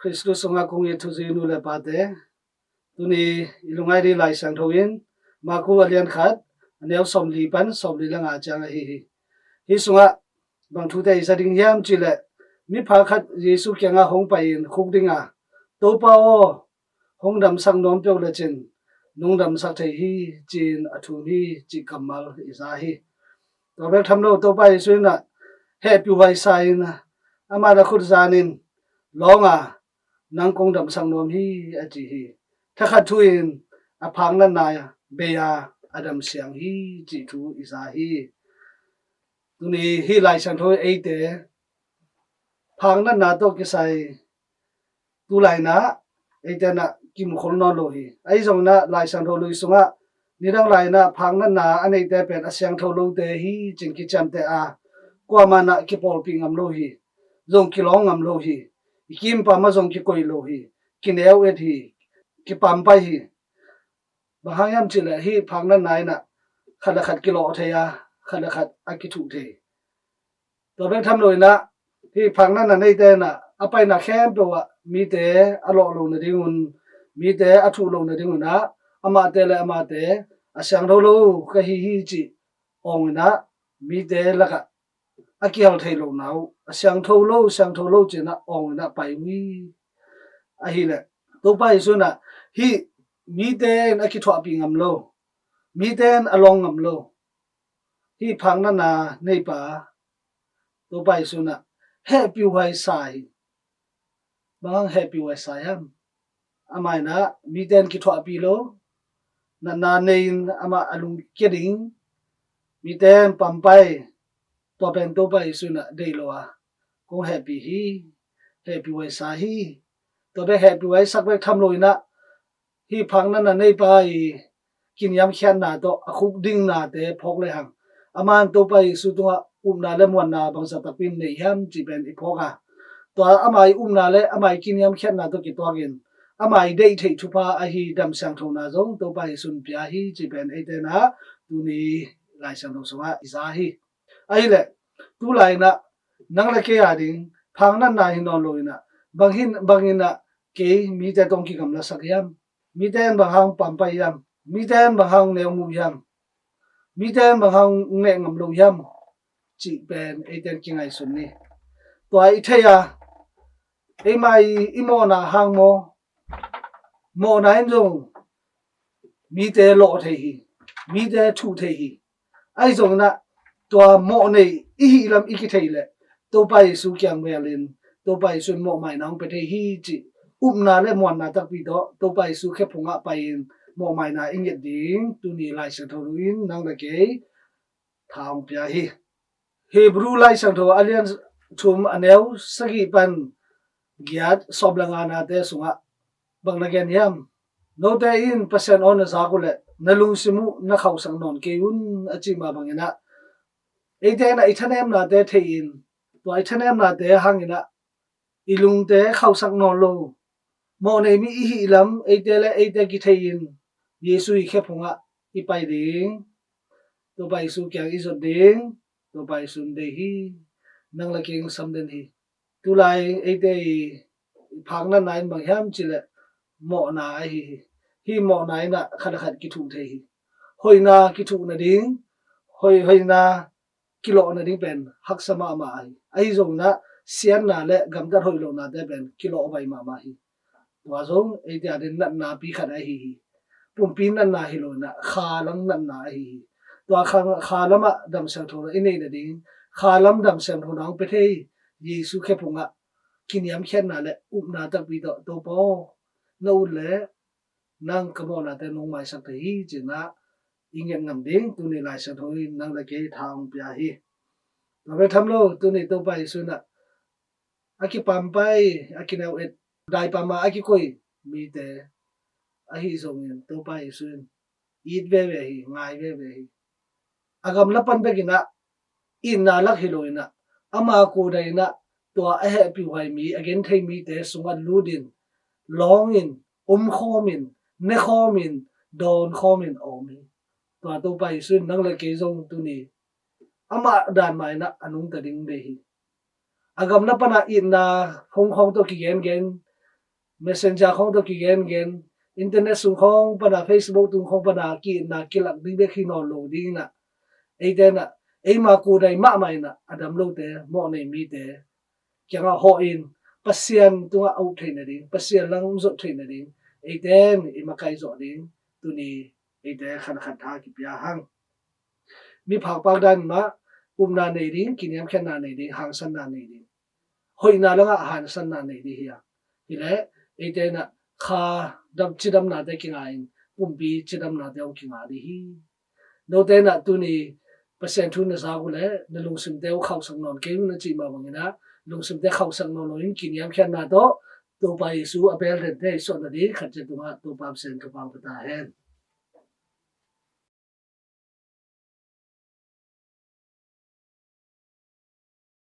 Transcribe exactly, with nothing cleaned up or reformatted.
Khristu sungah kong it thuzi nu le pate, tuni i lungngaih ding Lai Siangtho in Maku a lian khat, a neu sawmli pan sawmli le nga ciang ahi hi. Hih sungah bang thute i za ding hiam cih leh, mipha khat Jesu kiangah hong pai-in khuk ding a, "Topa aw, hong damsak nuam peuh lecin nong damsak thei hi," ci-in a thum hi, cih kammal i za hi. Tua bek tham lo, Topa Jesu in ah hehpihhuai sa-in, amah in a khut zanin lawng a, "Nang kong damsak nuam hi," a ci hi. Thakhat thu-in a phak natna bei a, a damsiang hi, cih thu i za hi. Tuni hih Lai Siangtho eite phak natna tawh kisai tu lai-in ah eite in ah kimukhol nawn lo hi. Ahi zongin ah Lai Siangtho lui sungah nidang lai-in ah phak natna a neite pen a siangtho lote hi, ci-in kiciamteh a, kuamah in ah kipawlpih ngam lo hi. Zong kilawng ngam lo hi. I kimpam ah zong kikoih lo hi. Kineu et hi. Kipampai hi. Bang hang hiam cih leh hih phak natna in ah khat le khat kilawh thei a, khat le khat a kithuh thei. Tua bek tham lo-in ah hih phak natna neite in ah a paina khempeuh ah mite a lawh loh nadingun, mite a thuh loh nadingun ah, amahte le amahte a siangtho lo ka hi hi cih awng in ah mite lakah a kihel thei lohna uh, a siangtho lo, siangtho lo ci-in ah awng in ah pai uh hi. Ahih leh Topa Jesu in ah hih mite in a kithuahpih ngam lo, mite in a lawng ngam lo hih phak natna neipa Topa Jesu in ah hehpihhuai sa hi. Bang hang hehpihhuai sa hiam? Amah in ah mite in kithuahpih lo, natna nei-in amah a lungkia ding, mite in pampai, tua pen Topa Jesu in ah deih lo a, "Kong hehpih hi, hehpihhuai sa hi." Tua bek hehpihhuai sak bek tham lo-in ah hih phak natna neipa i kiniamkhiatna tawh a khuk ding nate phawk lehang, amah in Topa Jesu tungah upna le muanna bangzah takpi in nei hiam cih pen i phawk a, tua ama i upna le ama i kiniamkhiatna tawh kituakin ama i deih theih thupha ahi dam siangthona zong Topa Jesu in pia hi, cih pen eite in ah tuni Lai Siangtho sungah i za hi. Ahih leh tu lai-in ah nang le kei a ding phak natna hi nawn lo-in ah, bang hi, bang in ah kei mite tawh kigamlasak hiam? Mite in bang hang pampai hiam? Mite in bang hang neu muh hiam? Mite in bang hang neh ngam lo hiam? Cih pen eite in kingaihsun ni. Tua i theih a, eimah i, i mawhna hang maw, mawhna in zong mite lawh thei hi, mite thuh thei hi. Ahi zongin ah tua mawh nei i hih lam i kithei leh Topa Jesu kiang velin, Topa Jesu in mawhmaina hong pia thei hi cih upna le muanna takpi tawh Topa Jesu khe phungah pai-in mawhmaina i nget ding tuni Lai Siangtho lui-in nang le kei tha hong pia hi. Hebru Lai Siangtho a lian thum, a neu sagih pan giat, sawm le nga nate sungah bang na gen hiam? "Note in Pasian aw na zak uh leh na lungsim uh na khauhsak nawn kei un," a cih mah bangin ah, eite in ah i thanemnate thei-in, tua i thanemnate hangin ah i lungte khauhsak nawn lo, mawh nei mi i hih lam eite le eite kithei-in Jesu i khe phungah i pai ding, Topa Jesu kiang i zot ding, Topa Jesu in deih hi. Nang le kei hong sam den hi. Tu lai eite i phak natna in bang hiam cih leh mawhna ahi hi. Hih mawhna in ah khat le khat kithuh thei hi. Hoihna kithuh nading, hoih, hoihna kilawh nading pen haksa mahmah ahi. Ahi zongin ah siatna le gamtat hoih lohnate pen kilawh vai mahmah hi. Tua zong eite a ding natna pi khat ahi hi. Pumpi natna hi lo-in ah kha lam natna ahi hi. Tua kha, kha lamah dam siangtho i neih nading, kha lam dam siangtho na hong pia thei Jesu khe phungah kiniamkhiatna le upna takpi tawh, "Topa aw, na ut leh nang ka mawhnate nong maisak thei hi," ci-in ah i nget ngam ding tuni Lai Siangtho in nang le kei tha hong pia hi. Tua bek tham lo, tuni Topa Jesu in ah a kipampai, a kineu et, daipam ah a kikoih mite ahi zongin Topa Jesu in it veve hi, ngai veve hi. A gamla pan bekin ah itna lak hi lo-in ah, ama kudai in ah tua a hehpihhuai mi, a genthei mite sungah lutin, lawngin, omkhawmin, nekhawmin, dawnkhawmin a om hi. Tua Topa Jesu in nang le kei zong tuni amah dan mah in ah a nungta ding deih hi. A gamla pan ah itna hong khawng tawh kigengen, Messenger khawng tawh kigengen, internet sung khawng pana, Facebook tung khawng pana ki-itna kilak ding bek hi nawn lo ding inah, eite inah eima kudai mahmah inah a dam lote, mawhnei mite kiangah hawh in, Pasian tungah a up theih nading, Pasian lam zot theih nading eite in i makaih zawh ding tuni eite khankhat tha kipia hang. Mi phakpak dan mah upna nei ding, kiniamkhiatna nei ding, hangsanna nei ding, hoihna langah hangsanna nei ding hi a, hileh eite inah kha dam, cidamnate kinga in pumpi cidamnate hong kinga ding hi. Note inah tuni Pasian thu na zak uh leh na lungsimte uh khauhsak nawn kei uh na cih mah bang inah lungsimte khauhsak nawn lo in kiniamkhiatna tawh Topa Jesu a bel dente i suah nading khat ciat tungah Topa Pasian thupha pia ta hen.